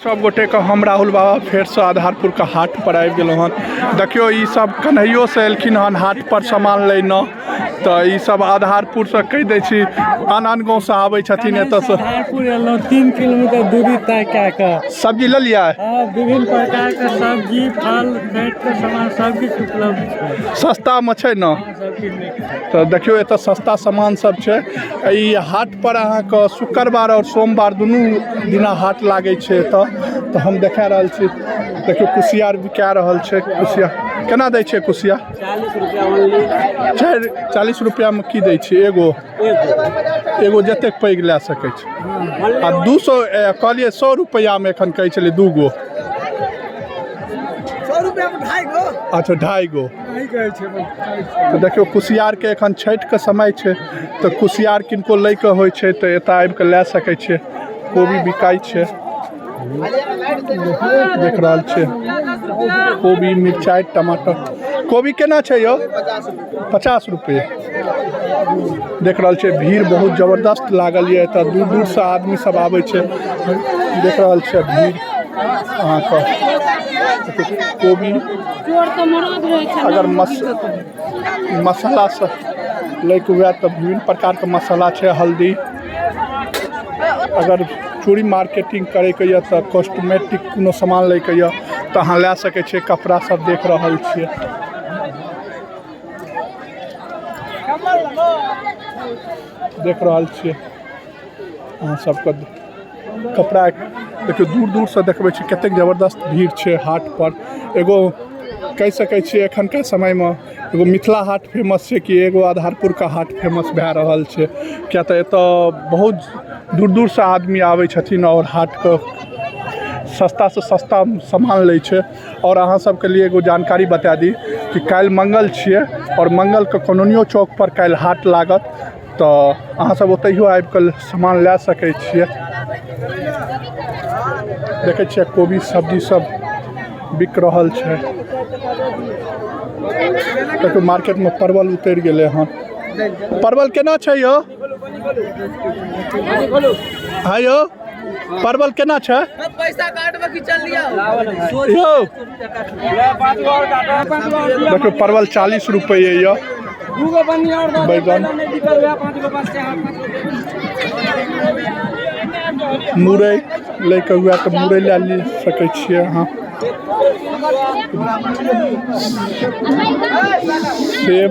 सब गोटे के हम राहुल बाबा फेरसँ आधारपुरके हाट पर आबि गेलहुँ हन। देखियौ ई सब कन्हैयोसँ एलखिन हन हाट पर सामान लै ने, तऽ ई सब आधारपुरसँ कहि दै छी, आन आन गाँवसँ आबै छथिन एतऽसँ। आधारपुर एलहुँ 3 किलोमीटर दूरी तय कए कऽ। सब्जी लेलियै? हँ, विभिन्न प्रकारके सब्जी, फल, छठिके सामान सब किछु उपलब्ध छै। सस्तामे छै ने? हँ, सब किछु नीक छै। तऽ देखियौ एतऽ सस्ता सामान सब छै। ई हाट पर अहाँके शुक्रवार आओर सोमवार दुनू दिना हाट लागै छै एतऽ। तऽ हम देखा रहल छी, देखियौ कुसियार बिका रहल छै। कुसियार केना दै छै? कुसियार 40 रुपया ओनली। 40 रुपयामे की दै छै? एगो एगो जतेक पैघ लए सकै छै। आ 200 कहलियै 100 रुपैआमे एखन कहै छलै 2 गो। अच्छा 2.5 गो। तऽ देखियौ कुसियारके एखन छठिके समय छै, तऽ कुसियार किनको लैके होइ छै तऽ एतऽ आबिकऽ लए सकै छै। कोबी बिकाइ छै, देख रहल छियै कोबी, मिरचाइ, टमाटर। कोबी केना छै यौ? 50 रुपये। देख रहल छियै भीड़ बहुत जबरदस्त लागल यऽ एतऽ, दूर दूरसँ आदमी सब आबै छै। देख रहल छियै भीड़ अहाँके। कोबी अगर मसाला सब लैके हुए तऽ विभिन्न प्रकारके मसाला छै, हल्दी। अगर चूड़ी मार्केटिंग करैके यऽ तऽ कॉस्मेटिक कोनो सामान लैके यऽ तऽ अहाँ लए सकै छियै। कपड़ा सब देख रहल छियै, देख रहल छियै अहाँ सबके कपड़ा। देखियौ दूर दूरसँ देखबै छी कतेक जबरदस्त भीड़ छै हाट पर। एगो कहि सकै छियै एखनका समयमे एगो मिथिला हाट फेमस छै कि एगो आधारपुरके हाट फेमस भए रहल छै, किया तऽ एतऽ बहुत दूर दूरसँ आदमी आबै छथिन आओर हाटके सस्तासँ सस्ता सामान लै छै। आओर अहाँ सबके लिए एगो जानकारी बता दी कि काल्हि मंगल छियै आओर मंगलके कॉलोनियो चौक पर काल्हि हाट लागत, तऽ अहाँ सब ओतहियो आबि कऽ सामान लए सकै छियै। देखै छियै कोबी सब्जी सब बिक रहल छै। देखियौ मार्केटमे परवल उतरि गेलै हन। परवल केना छै यौ? हँ यौ, परवल केना छै यौ? देखियौ परवल 40 रुपये यऽ। बैगन, मुरइ लैके हुए तऽ मुरइ लए ली सकै छियै अहाँ। सेब,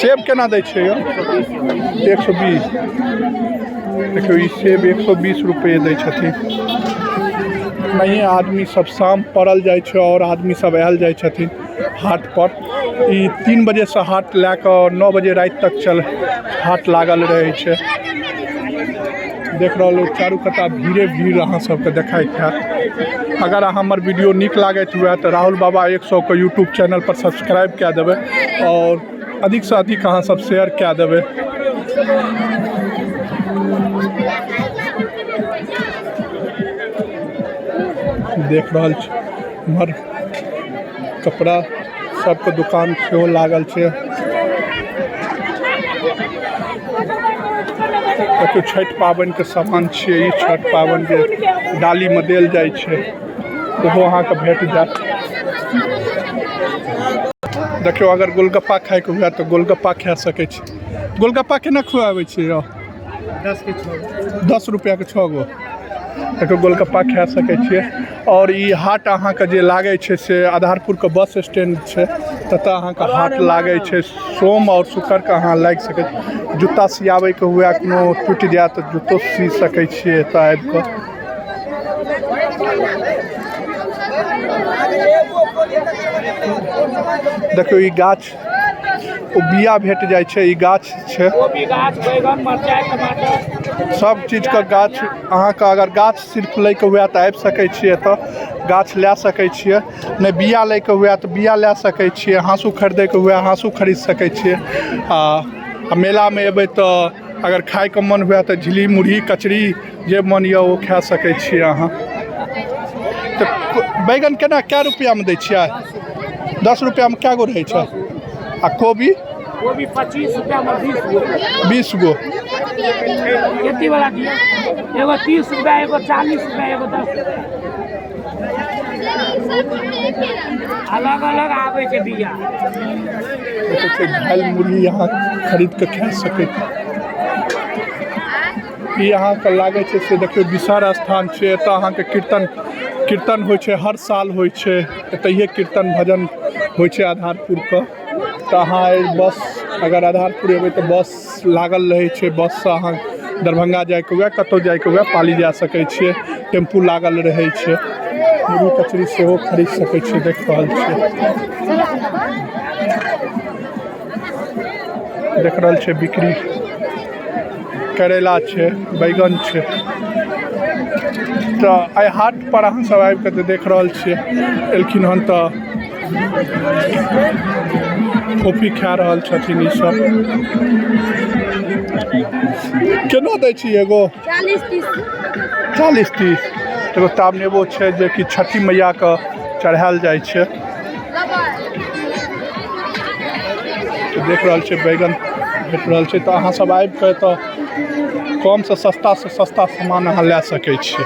सेब केना दै छियै यौ? 120। देखियौ ई सेब 120 रुपये दै छथिन। नहिए आदमी सब शाम पड़ल जाइ छै आओर आदमी सब आयल जाइ छथिन हाट पर। ई 3 बजेसँ हाट लए कऽ 9 बजे राति तक चल हाट लागल रहै छै। देख रहल हो चारू कता भीड़े भीड़ अहाँ सबके देखाइत हैत। अगर अहाँ हमर वीडियो नीक लागैत हुए तऽ राहुल बाबा 100 के यूट्यूब चैनल पर सब्सक्राइब कए देबै आओर अधिकसँ अधिक अहाँ सब शेयर कए देबै। देख रहल छी उम्हर कपड़ा सबके दुकान सेहो लागल छै। देखियौ छठि पाबनिके सामान छियै ई। छठि पाबनि जे डालीमे देल जाइ छै ओहो अहाँके भेट जायत। देखियौ अगर गोलगप्पा खायके हुए तऽ गोलगप्पा खा सकै छी। गोलगप्पा केना खुआबै छियै यौ? 10 रुपैआके 6 गो। देखियौ गोलगप्पा खा सकै छियै। आओर ई हाट अहाँके जे लागै छै से आधारपुरके बस स्टैंड छै, ततऽ अहाँके हाट लागै छै। सोम आओर शुक्रके अहाँ लागि सकै छी। जूता सियाबैके हुए, कोनो टूटि जायत तऽ जूतो सी सकै छियै एतऽ आबि कऽ। देखियौ ई गाछ, ओ बिया भेट जाइ छै। ई गाछ छै सब चीजके गाछ। अहाँके अगर गाछ सिर्फ लैके हुए तऽ आबि सकै छियै एतऽ, गाछ लए सकै छियै। नहि बिया लैके हुए तऽ बिया लए सकै छियै। हाँसू खरीदैके हुए हाँसू खरीद सकै छियै। आ मेलामे एबै तऽ अगर खायके मन हुए तऽ झिल्ली मुरही कचरी जे मन यऽ ओ खा सकै छियै अहाँ। तऽ बैगन केना कए रुपैआमे दै छियै? 10 रुपैआमे कए गो रहै छै? आ कोबी? कोबी 25 रुपया में 20 गो। 20 गो। खेती वाला दिया, एगो 30 रुपया, एगो 40 रुपया, एगो 10 रुपया। अलग अलग आबै छै बिया। देखै छियै, घायल मुरही अहाँ खरीद कऽ खा सकैत। ई अहाँके लागै छै से देखियौ, विशाल स्थान छै। एतऽ अहाँके कीर्तन कीर्तन होइ छै, हर साल होइ छै। एतहिए कीर्तन भजन होइ छै आधारपुरके। तऽ अहाँ बस अगर आधारपुर एबै तऽ बस लागल रहै छै। बससँ अहाँ दरभंगा जाइके हुए, कतहु जाइके हुए, पाली जा सकै छियै। टेम्पू लागल रहै छै। मुरही कचरी सेहो खरीद सकै छियै। देख रहल छियै, देख रहल छै बिक्री। करैला छै, बैगन छै। तऽ एहि हाट पर अहाँ सब आबि कऽ देख रहल छियै, एलखिन हन तऽ कॉफी खा रहल छथिन। ई सब केना दै छी एगो? 40 30। 40 30 एगो। ताब नेबो छै, जे कि छठी मैयाके चढ़ायल जाइ छै। तऽ देख रहल छै, बैगन भेट रहल छै। तऽ अहाँ सब आबि कऽ एतऽ कमसँ सस्ता सँ सस्ता सामान अहाँ लए सकै छियै।